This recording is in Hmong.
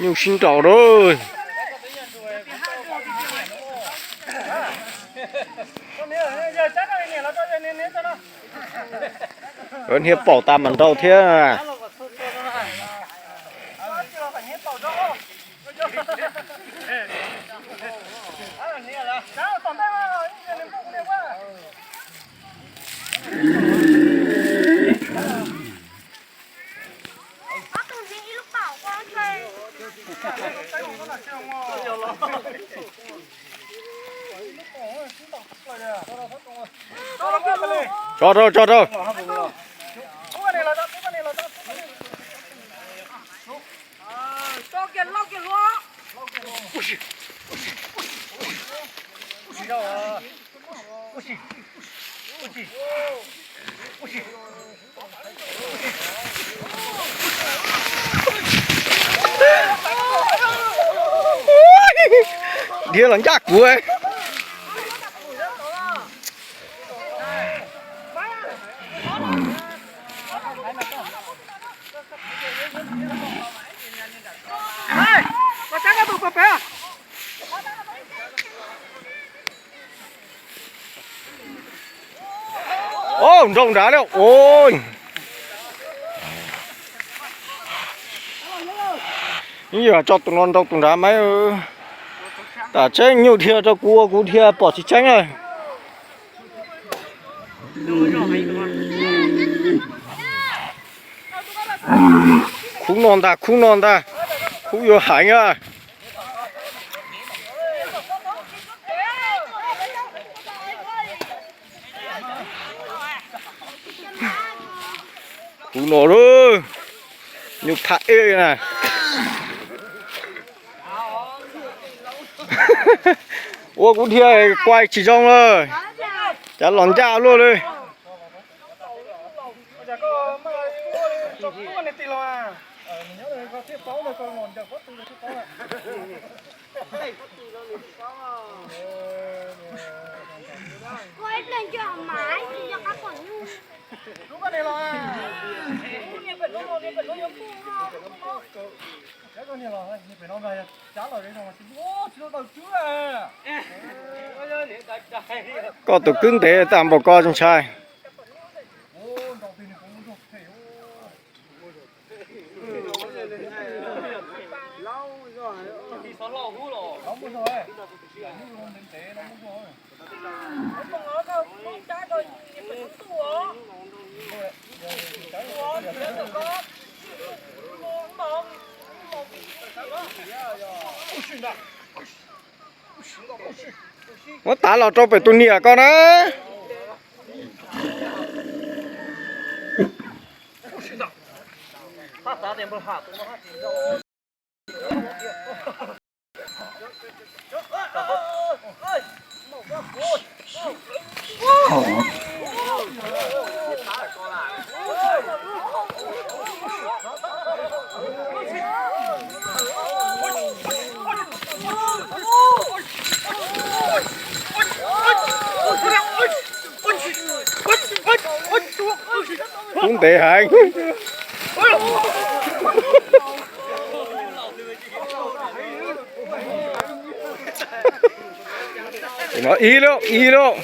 Nyuj sib nraus lawm. Hniav paum tas mam nrau thiab. Tso rau, tso rau. Dhia los ncaj kuv. Nroo nrad li. Ib yam tso tus no nroo tus nrad mas. Tam tseeb nyuj dhia rau kuv ua kuv dhia pom tsis tseeb na. Khub no ntag, khub no ntag, khub yuav heev na. Kuv no lub nyuj tham ej na. Ua kuv dhia kuai tsis zoo lawm, cas los ncaj luaj li. Koj tus kwb ntev tas npaum ko ntshai. Muab tav los rau pem tus niam ko na. Kub ntev heev. No ib lub, ib lub.